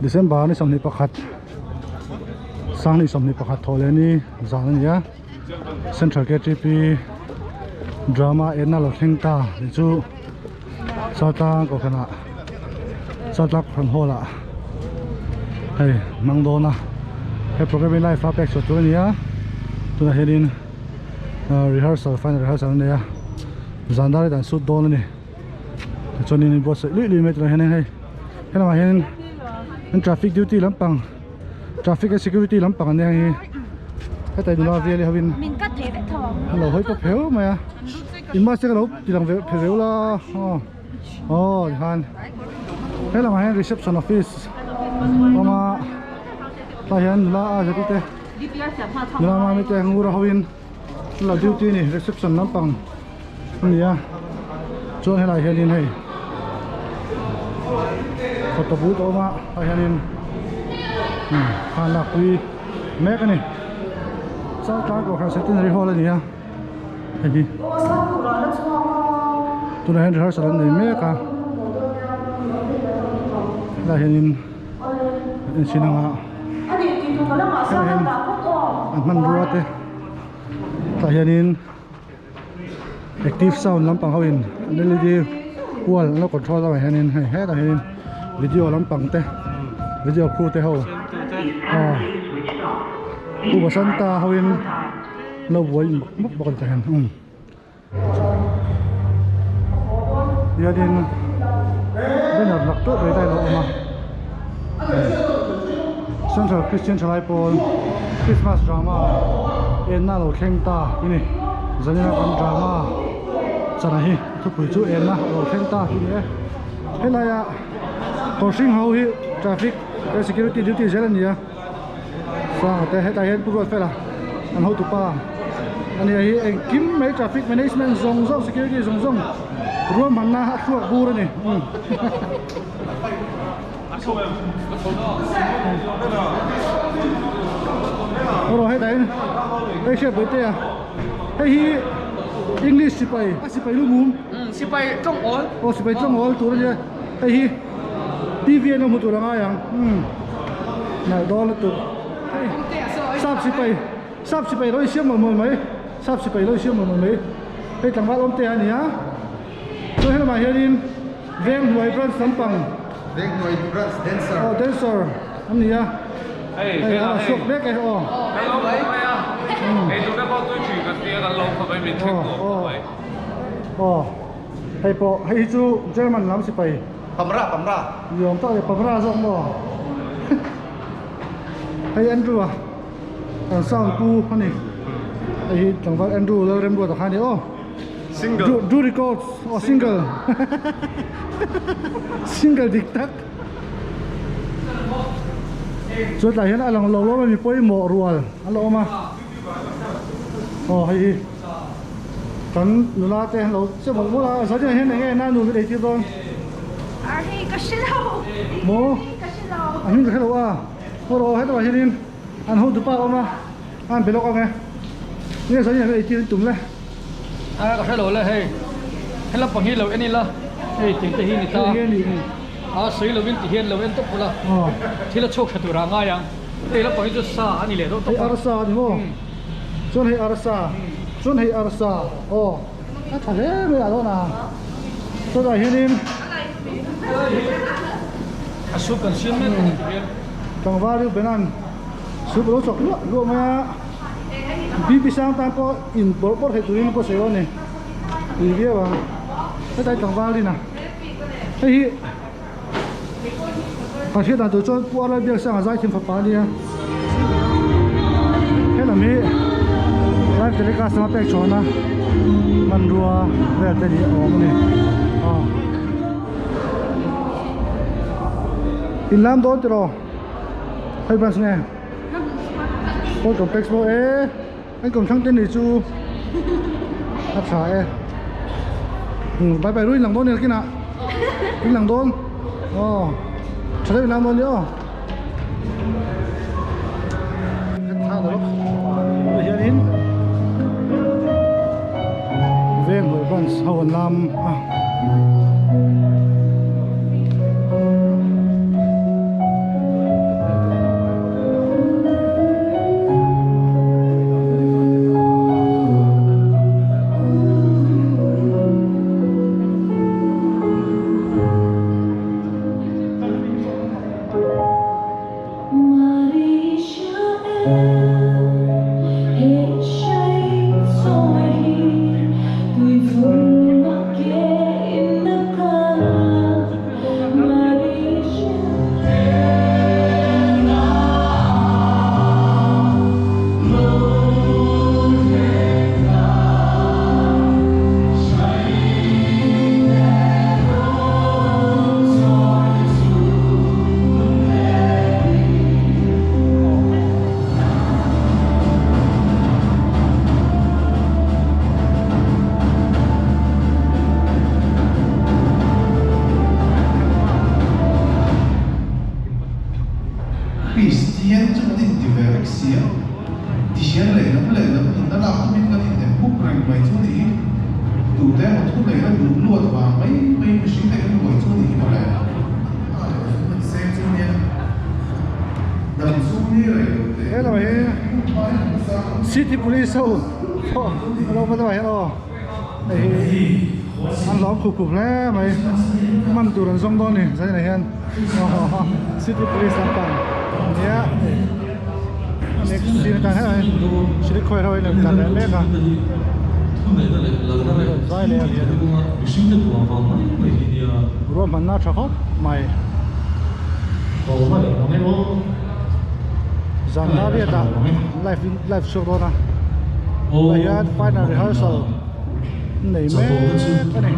December ni 21 sang ni 21 thaw leh ni zan a ni a Central K_T_P drama enna lo thleng ta tih chu Chaltlang kohhran ah Chaltlang kohhran hall ah hei hmang dawn a he program hi live a pek chhuah tur a ni a tunah hianin rehearsal final rehearsal an nei a zan dar hi dan sut dawn a ni tichuanin in buatsaih luih luih mai tunah hianin hei helamah hianin an traffic duty lampang traffic and security lampang an nia hei hi heta nula vel hi hovin an lo hawi pawp heu mai a in mask te ka lo ti lang ve phe veu la aw aw tikhan helamah hian reception office a awm a tah hian nula a zeti te nula mami te ngur a hoin an lo duty a ni reception lampang a ni a chuan helaiah hianin hei photo booth a awm a tah hianin thla an lakpui mek a ni chaltlai kohhran centenary hall a ni a hei hi tunah hian rehearsal an nei mek a helaiah hianin an enchhin anga helaiah hian an hmanrua te tah hianin. Active sound lampang ho in led wall an lo control avang hianin hei hetah hianin video lampang te video crew te ho aw Pu Basanta ho in lo buai mawp bawk a ni tah hian umm hianin banner mak teuh mai te a lo awm a Central Christian Thalai Pawl Christmas drama enna a lo thleng ta tih a ni zanina kan drama chana hi thupui chu enna a lo thleng ta tih a ni e helaia kawr hring ho hi traffic leh security duty zel a ni a sanga te hetah hian pu ruat fela an hotu pa a ni a hi engkim mai traffic management zawng zawng security zawng zawng ruahmanna a thluak bur a ni. Rawh hei dahin hei hriat pui te a hei hi English sipai a sipai lu mum sipai tawng awl aw sipai tawng awl tur a nia hei hi T V an lo hmu tur a ngai ang nalh dawn lutuk hei sap sipai sap sipai lo insiam mawlh mawlh mai sap sipai lo insiam mawlh mawlh mai hei tlangval awm te a ni a chuan helamah hianin Veng hnuai branch lampang. Veng hnuai branch dancer. Aw dancer an ni a. Hei Hei a suak mek e aw. Kan lo khawp mai a. Ei tur te pawh tui thui kan tia kan lo khawp mai min thleng nuam khawp mai. Aw hei pawh hei hi chu German lam sipai. Pamra pamra. Ni awm tak a ni pamra zawk maw. Hei Andrew a kan sound pu a ni. Hei hi tlangval Andrew Lalremruata kha a ni aw. Single. Do, do records oh single. Single dik tak. Chu tlai hian a lang lo lo mi pawimawh rual a la awm a. Oh hei hi. Kan nula te lo che mawlh mawlh a zan hian enge na nu min ei tir dawn. Ar hei ka hre lo. Maw? Ka hre lo. A hming ka hre lo a. Aw rawh heta hianin an hotu pa a awm a. An be lawk ang e. Nge zan hian ei tir tum le. A ka hre lo le hei. He lampang hi lo en ila hei tih te hi ni ta. Hei ni. A sawi lovin ti hian lo en tawp ula. Thil a chhuak tha tur ah ngai ang. Hei lampang hi chu sa a ni leh deuh tawp a. Hei arsa a ni maw? Chuan hei arsa. Chuan hei arsa. Aw. A tha hle mai a dawn a. Chutah hianin. A soup kan siam mek a ni ti hian. Tlangval rilru benan. Soup a lo chawk luah luah mai a BP sang tan pawh in bawrh bawrh theih turin pawh sawi a ni tui viau ang hetlai tlangval din a hei hi ka hriat dan tur chuan pu Arlal Biaksanga zaithiam fapa a nia helam hi live telecast lama pek chhuahna hmanrua vel te ni a awm a ni aw in lam dawn tiraw. Hei bus nge Sport complex pawh e an kawm thlang te ni chu a tha e bye bye ruin lang dawn ni kinah in lang dawn aw tha deuh in lang dawn ni aw hianin veng hnuai branch ho an lam a. Kristian chu kan inti ve vek si a, tihian lehlam lehlam nunna lak tumin kan innem huk reng mai chu ni hi. Tute emaw thu neihna duh luat vang mai mai mihring te kan buai chu ni hi mawle. A leh fung an seng chu nia, dam chhung ni rei lo te. He lamah hi City Police ho pawh a lo va deuh ah hian aw hei hi an lawm khup khup hle mai man tur an zawng dawn a ni zaninah hian aw City Police lampang nia hei next scene atan hian Shri khawi ho in an tlan leh mek a vai leh ruahmanna tha khawp mai. Zan dar riatah live in live chhuak dawn a tah hian final rehearsal nei mek a ni.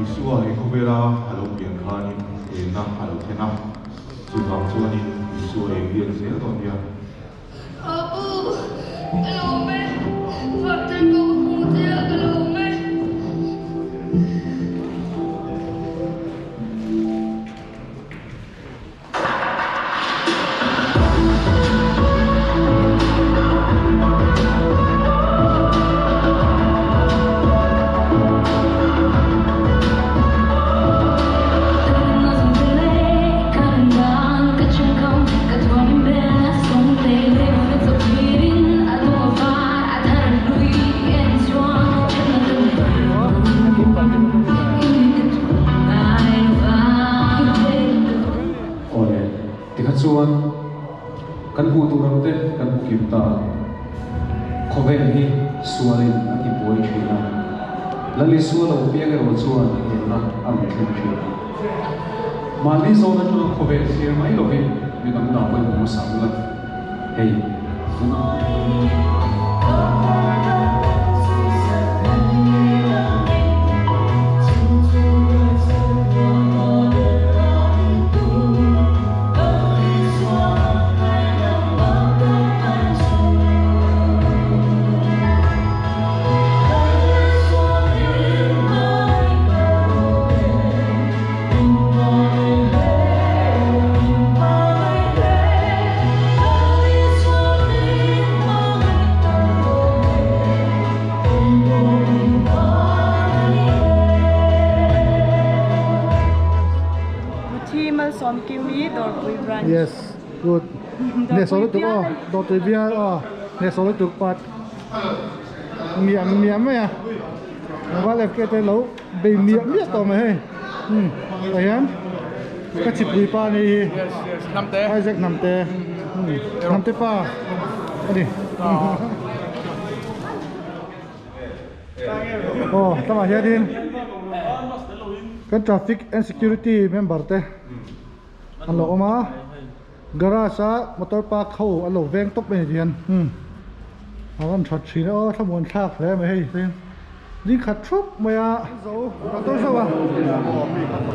Isua he khawvela a lo pian khanin enna a lo thlen a, chuvang chuanin Isua ei biak zel dawn nia. Apu, ka lawm e. Father ka hmu che a, ka lawm e. Awle, tikha chuan kan hmuh tur ang te kan hmu kim ta. Khawvel hi sualin a ti buai thin a, Lal Isua lo piang erawh chuan enna a rawn thleng thin. Mahni zawn atanga khawvel thlir mai lovin midang dah pawimawh hmasa ula, hei Muthi Malsawmkimi Dawrpui Branch. Yes, good. Ne so lutuk aw, Dawrpui bial aw, ne so lutuk pat miam miam mai a. Mobile FK te lo bei miah miah tawh mai hei. Umm tah hian ka chipui pa a nih hi. Isaac Hnamte. Umm Hnamte pa a ni. Aw tlangah hianin kan traffic and security member te an lo awm a garage a motor park ho an lo veng tawp mai ni hian umm a rawn that thin a aw thlamuan thlak hle mai hei. Ding khat thup mai a. Doctor Zoa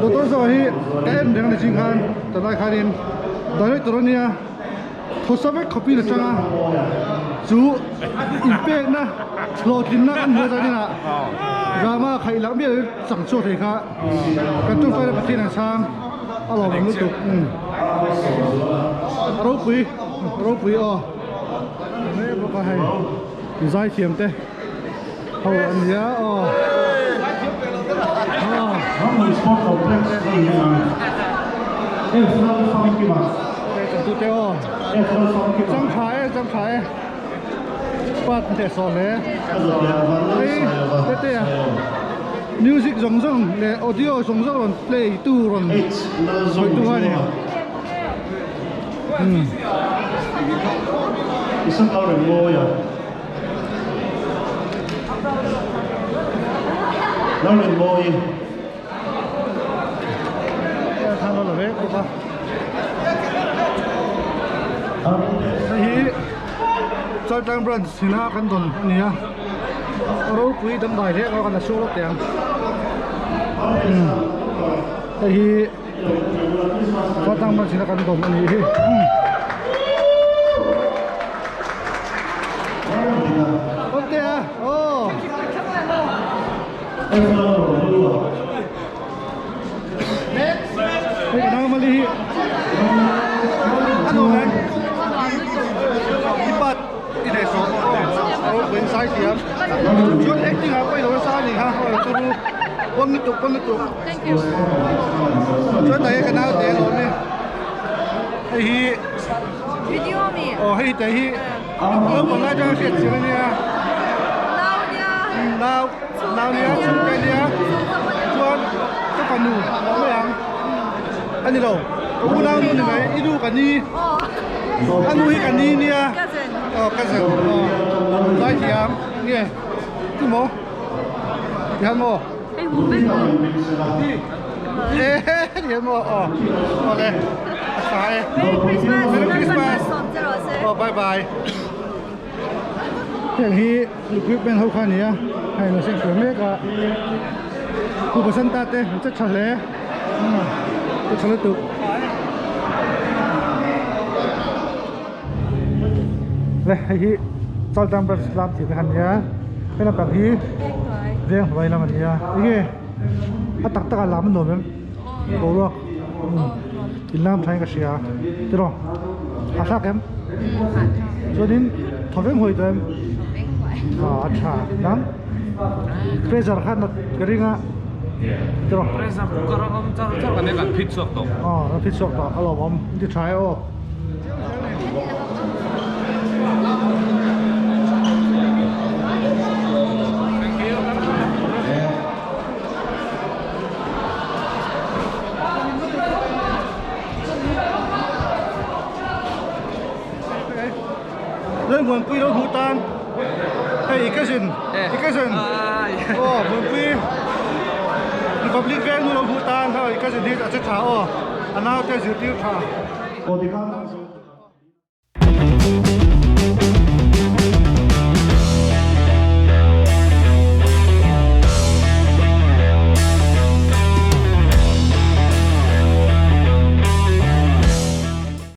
Doctor Zoa hi ka en reng a ni ching khan tunlai khanin director a nia thawsa vek khawpin a chang a chu inpekna hlawhtlinna kan hmuh atangin ah drama khaih lak miah loin chang chhuak thei kha kan tawngtai na Pathian an chhang a lawm ang lutuk a ropui a ropui aw mek bawk a hei zaithiam te. Ho an nia aw. Ramhnuai Sport Complex a ni a, F Lalfamkima. Tute aw. F Lalfamkima. Chang tha e, chang tha e. Part teh saw hle. Hei tete a. Music zawng zawng leh audio zawng zawng rawn play tu rawn hawi tu a ni. Isaka Remmawia. Lalrinmawi. Hei hi Chaltlang branch hina kan dawn a ni a ropui dangdai hle ang a kan la chhuak lawk teh ang hei hi Chaltlang branch hina kan dawn a nih hi. Aw hei te hi naupang lai atanga hriat chiang ania Nau nia nau nau nia chhungte ania chuan ka fanu mai ang a ni lo ka unau nu ni mai i nu ka ni a nu hi ka ni nia aw cousin aw zaithiam nge tu maw tihian maw hei hmu vek maw e tihian maw aw awle a tha e Merry Christmas Merry Christmas aw bye bye heng hi equipment ho kha a ni a hei an lo seng fel mek a pu Basanta te an che tha hle che tha lutuk. Le hei hi Chaltlang branch lam thih te kha a ni a hei lampang hi veng hnuai lam a ni a enge a tak tak ah lam a nuam em boruak in lam thain ka hria tiraw a thlak em chuanin thaw veng huai tawh em a tha nang pressure kha nat ka ring a tiraw pressure cooker a awm char char kan kan phit chhuak tawh aw kan phit chhuak tawh a lawmawm ti tha e aw. Lên Muanpui lo hmuh tan hei i cousin i cousin aw Muanpui Republic Veng nu lo hmuh tan hei i cousin hi a che tha aw a naute zirtir tha.